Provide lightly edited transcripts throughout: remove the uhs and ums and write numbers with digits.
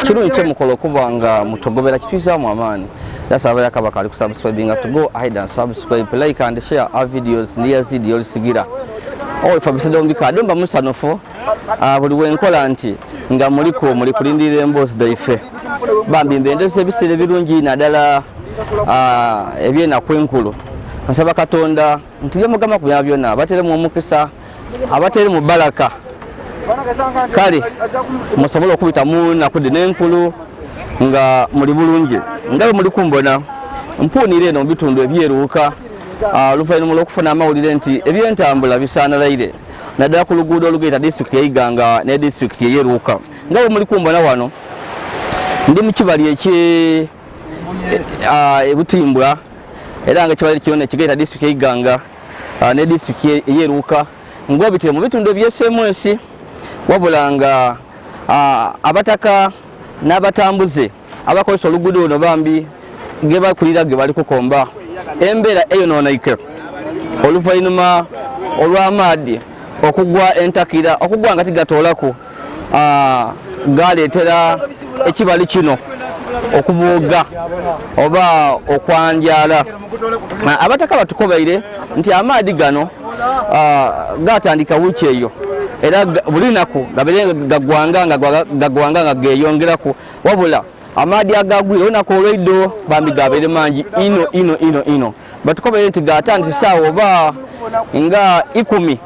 Kirungi kyemukola okuba nga mutogobera kitwizaamu amaanyi. That's abeera kabaka ali kusubscribinga to go ahead and subscribe, like and share our videos. Ndi Yazidi Olusigira. Oh, ife abisadde ombika adomba musanufu. Buli wenkola nti nga muliko muli kulindirira emboozi daife. Bambi mbendeza ebiseera ebirungi naddala ebyenaku enkulu. Nsaba Katonda nti byemugamba ku byama byonna abateremu omukisa, abatere mu baraka, kale musobole okubita mu nnaku dhino enkulu nga muli bulungi. Nga bwe muli kumbona mpuunira eno mu bitundu ebyeruuka oluvannyuma lw'okufuna amawulire nti ebyentambula bisaanalaire naddala ku luguudo olugaita disitulikiti y'e Iganga ne disitulikiti ey'eruuka. Nga bwe muli kumbona wano ndi mu kibali eky'e Ebutimbwa, era nga ekibali kino ekigaita disitulikiti y'e Iganga ne disitulikiti ey'eruuka ng'obitire mu bitundu eby'esemwesi, wabula nga abataka n'abatambuze abakozesa oluguudo luno bambi ge bakulira ge bali kukomba embeera eyonooneike oluvannyuma olw'amaadhi okugwa entakira, okugwa nga tigatoolaku galeetera ekibali kino okubooga oba okwanjala. Abataka batukobaire nti amaadhi gano gatandika wiiki eyo era buli lunaku gabeere gagwanga nga gagwanga nga geeyongeraku, wabula amaadhi agagwire olunaku olw'eiddo bambi gabeere mangi ino ino ino ino. Batukobaire nti gatandise saawa oba nga 10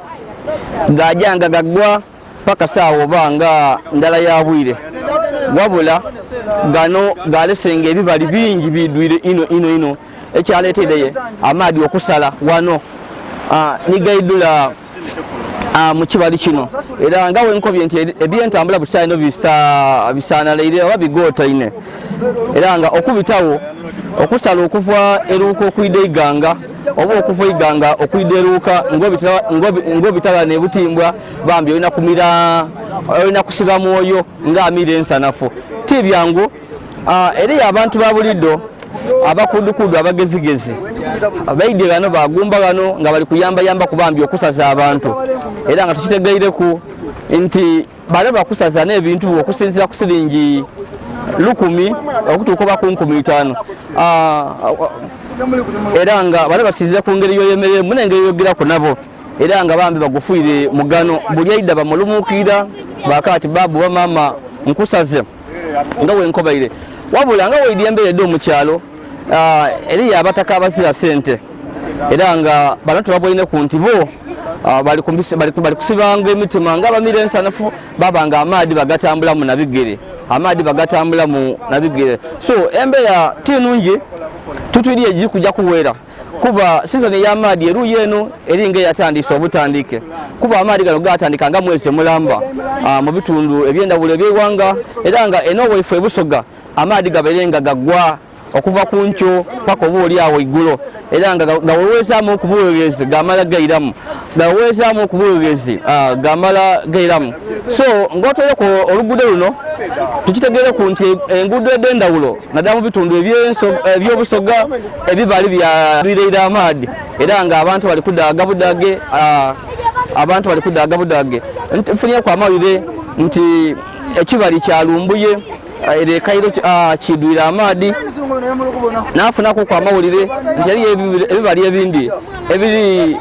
gaja nga gagwa paka saawa oba nga ndala ya bwire, wabula gano galesenga ebibali bingi bidwire ino ino ino ekyaleetedde amaadhi okusala wano nigaidula mu kibali kino. Era nga wenkobye nti ebyentambula bukyalino bisaanalaire oba bigootaine, era nga okubitawo okusala okuva eruuka okwida Iganga oba okuva Iganga okwida eruuka ng'obitala n'ebutimbwa bambi olina kumira, olina kusiba mwoyo ng'amira ensanafu, ti byangu. Eriyo abantu ba buliddo abakudukudu abagezigezi baidye bano bagumba bano nga bali kuyambayamba ku bambi okusaza abantu, era nga tukitegeireku nti bano bakusaza n'ebintu okusinziira ku siringi 1000 okutuuka oba ku 5000, era nga bano basinziira ku ngeri yoyemereremu n'engeri yogeraku nabo, era nga bambi bagufuire mugano buli aida bamulumuukirira bakaati babu bamama nkusaze nga wenkobaire. Wabula nga weidi embeera edda omukyalo eriyo abataka abazira sente, era nga bano tebabweineku nti bo bali kusibanga emitima nga bamira ensanafu baba nga amaadhi bagatambulamu na bigere, amaadhi bagatambulamu na bigere. So embeera ti nungi, tutwiriye egiri kujja kuwera kuba sizoni ey'amaadhi eruuyi eno eringa eyatandise obutandike, kuba amaadhi gano gatandika nga mwezi mulamba mu bitundu eby'endawulo eby'eighanga, era nga eno waife ebusoga amaadhi gabeere nga gagwa okuva ku nkyo paka oba oli awo igulo, era nga gaweweezaamu okubuweweezi gamala gairamu, gaweweezaamu okubuweweezi gamala gairamu. So ng'otweireku oluguudo luno tukitegeereku nti enguudo edh'endawulo naddala mu bitundu eby'obusoga ebibali byadwireire amaadhi, era nga abantu bali kudaaga budage, abantu bali kudaaga budage. Nfunyeku amawulire nti ekibali kya Lumbuye erekairo kidwire amaadhi, nafunaku ku amawulire nti eriyo ebibali ebindi ebiri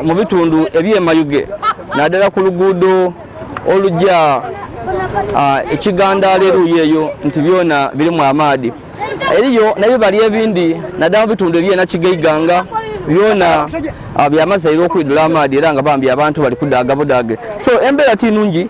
mu bitundu eby'emayuge naddala ku luguudo olujja ekigandaalo eruuyi eyo nti byona birimu amaadhi. Eriyo n'ebibali ebindi naddala mu bitundu eby'enakigaiganga byona byamazeire okwidula amaadhi, era nga bambi abantu bali kudaaga budaage. So embeera ti nungi.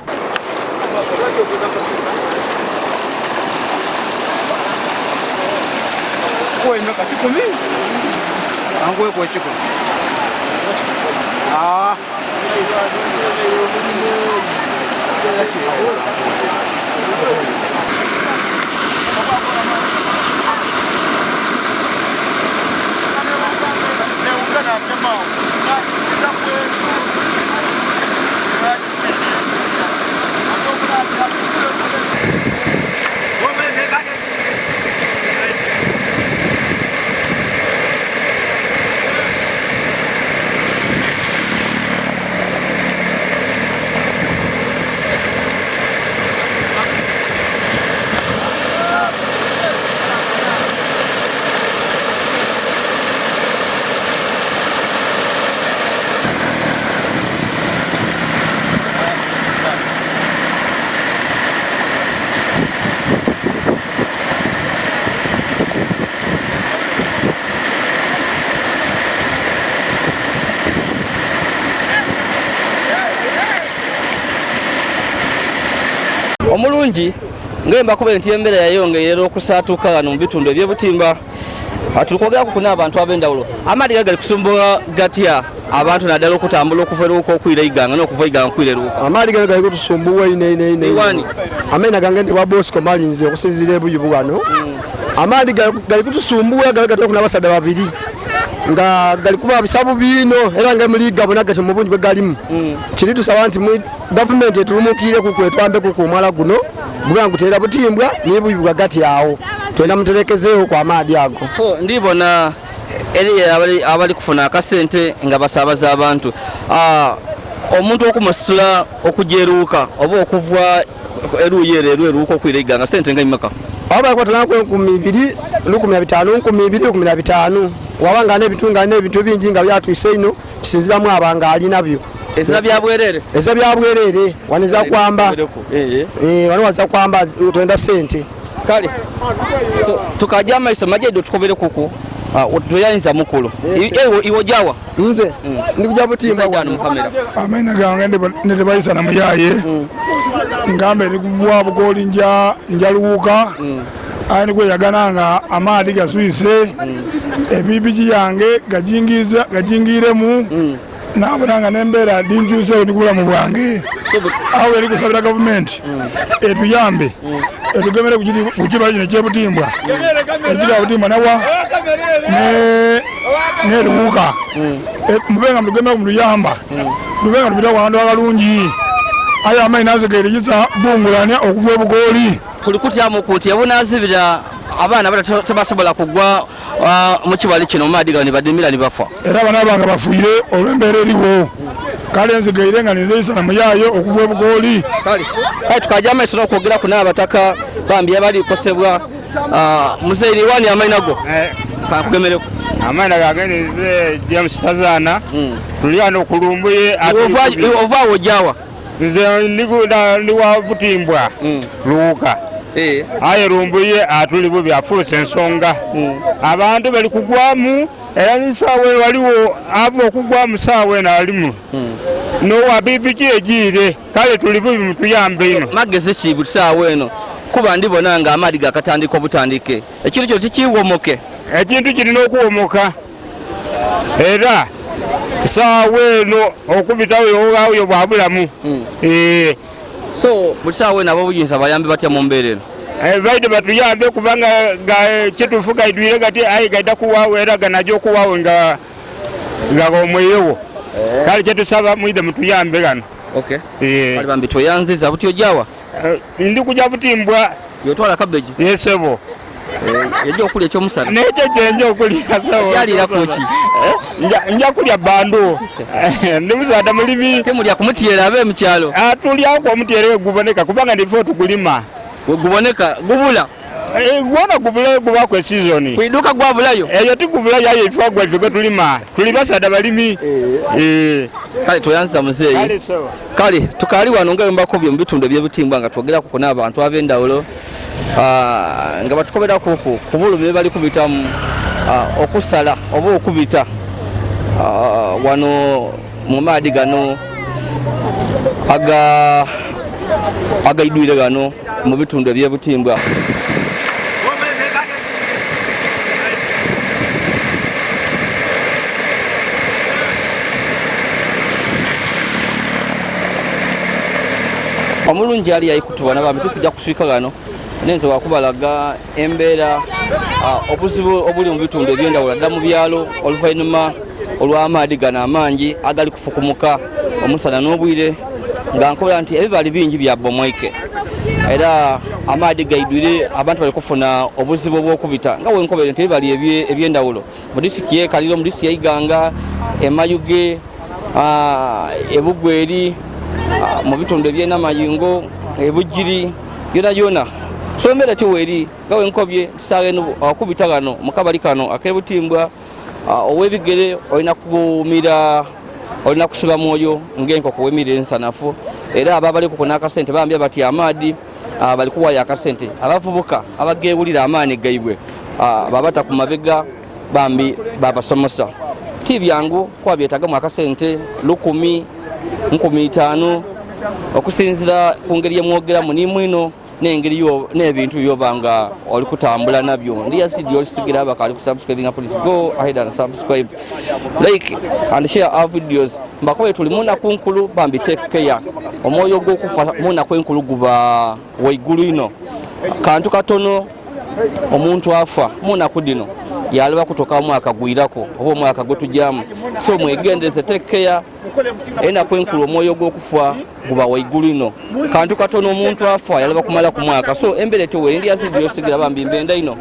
Omulungi nga mbakuba nti embeera yayongerera okusaatuka wano mu bitundu ebyebutimba. Tukwogeraku ku n'abantu ab'endawulo. Amaadhi gali kusumbuwa gatya abantu naddala okutambula okuva eruuka okwira Iganga n'okuva Iganga okwira eruuka? Amaadhi gano gali kutusumbuwa ino ino ino. Iwani? Amaina gange ndi wa Bosco Malinzi okusinziira ebuyubu wano. Amaadhi gali kutusumbuwa gali gatya n'abasaadha babiri nga gali kuba bisabu bino era nga muli gabona gati mu bungi bwe galimu. Kiri tusaba nti gavumenti etulumukiire kuku etwambe kuku omwala guno guba nguteera butimbwa n'ebuyubu gagati awo twenda muterekezeewo ku amaadhi ago. So ndibona eri abali kufuna akasente nga basaabaza abantu. Omuntu okumusitula okujeruuka oba okuva eruuyi ero eru eruuka okwira Iganga sente nga imeka? Awo bali kubatwalaku 2000, 1500, 2000, 1500. Waba nga n'ebintu nga n'ebintu bingi nga byatwise ino kisinziramu aba nga ali nabyo. Ezira bya bwerere? Ezira bya bwerere, wano kwamba. Wano waza kwamba twenda sente. Kale. So, tukaja amaiso majedo tukobere kuku. Tuyayinza mukulu. Iwo jawa? Nze ndi kuja butimba wano mu kamera. Amaina gange nditebayisa na muyaye. Ngambe ndi kuva bukoli nja njaluwuka. Aye nigwe yagana nga amaadhi gaswise. Ebipiki yange gajingiremu. Nabona nga nembeera dinjuseewo ni kubulamu bwange. Awo eri kusabira gavumenti etuyambe etugemere ku kibala kino ekyebutimbwa ekiri butimbwa nawa neruwuka mube nga mutugemera mutuyamba tube nga tubita wantu abalungi. Aye amayi nazigaire kisa bungulania okuva obugooli. Tuli kutyamuku nti ebunazibira abaana bata tebasobola kugwa mu kibali kino mu maadhi gano ne badimira ne bafa. Era abaana bange bafuire olw'embeera eriwo. Kale nzigaire nga ninzeeyisa na muyaayo okuva obugooli. Kale tukaja amaiso n'okwogeraku n'abataka bambi abali kosebwa. Muzeeyi wani amaina go? Kakugemereku. Amaina gange nze James Tazana. Tuli wano kulumbuye. Ova awo ojawa? Nze ndi wa butimbwa Luwuka. Aye Lumbuye atuli bubi afuuse ensonga. Abantu bali kugwamu era n'esaawa eno waliwo ava okugwamu saawa eno alimu n'owa pikipiki egiire. Kale tuli bubi mutuyambe ino. Magezi ki buli saawa eno kuba ndibona nga amaadhi gakatandika obutandike. Ekintu kino tikiwomoke. Ekintu kirina okuwomoka era saawa eno okubitawo oyo bwa bulamu. So buli saawa eno ab'obuyinza bayambe batya mu mbeera eno? Baide batuyambe kubanga kituufu gaidwire gati aye gaida kuwaawo era ganaja okuwaawo nga gomwirewo. Kale kyetusaba mwide mutuyambe gano. Kale bambi tweyanziza buti ojawa? Ndi kuja butimbwa. Yotwala cabbage? Yesebo. Ejja okulya ekyomusana? Nekyo kyenja okulya sebo. Ojalira kuki? Nja kulya bandu. Ndi musaadha mulimi. Temulya kumutyera abe mu kyalo? Tulyaku omutyere we guboneka kubanga ndife tugulima. We guboneka gubula? Gwona gubula gubaku esizoni. Kwiduka gwabulayo? Eyo tigubulayo aye ife gwaife gwe tulima. Tuli basaadha balimi. Kale tweyanziza muzeeyi. Kale tukaali wano nga mbakobye mu bitundu eby'ebutimbwa nga twogeraku n'abantu ab'endawulo nga batukoberaku ku bulumi bwe bali kubitamu okusala oba okubita wano mu maadhi gano agaidwire gano mu bitundu eby'ebutimbwa. Omulungi ali yaikutubona bambi tukujja kuswika gano nenze wakubalaga embeera obuzibu obuli mu bitundu eby'endawulo ddala mu byalo oluvannyuma olw'amaadhi gano amangi agali kufukumuka omusana n'obwire nga nkola nti ebibali bingi bya bomweke era amaadhi gaidwire abantu bali kufuna obuzibu obw'okubita nga wenkobere nti ebibali eby'endawulo mu disitulikiti y'e Kaliro, mu disitulikiti y'e Iganga, e Mayuge, e Bugweri, mu bitundu eby'e Namayingo, e Bugiri, yona yona. So embeera ti weeri nga wenkobye saawa eno okubita gano mu kabali kano ak'ebutimbwa ow'ebigere olina kumira olina kusiba mwoyo ng'enkoko wemirira ensanafu era aba bali kuko n'akasente bambya bati amaadhi bali kuwaayo akasente abavubuka abagewulira amaani gaibwe babata ku mabega bambi babasomosa. Ti byangu kuba byetagamu akasente 1000, 1500. Okusinzira ku ngeri yemwogeramu ni mwino n'engeri n'ebintu byoba nga oli kutambula nabyo. Ndi Yazidi olisigira abakali ku subscribing, please go ahead and subscribe, like and share our videos. Mbakobe tuli munaku nkulu, bambi take care. Omwoyo gw'okufa munaku enkulu guba waigulu ino. Kantu katono omuntu afa munaku dino yalaba kutoka omwaka gwirako oba omwaka gwetujjamu. So mwegendereze, take care. Enaku enkulu omwoyo gw'okufa guba waigulu ino. Kantu katono omuntu afa yalaba kumala ku mwaka. So embeera etyo weeri. Ndi Yazidi yosigira, bambi mbenda ino.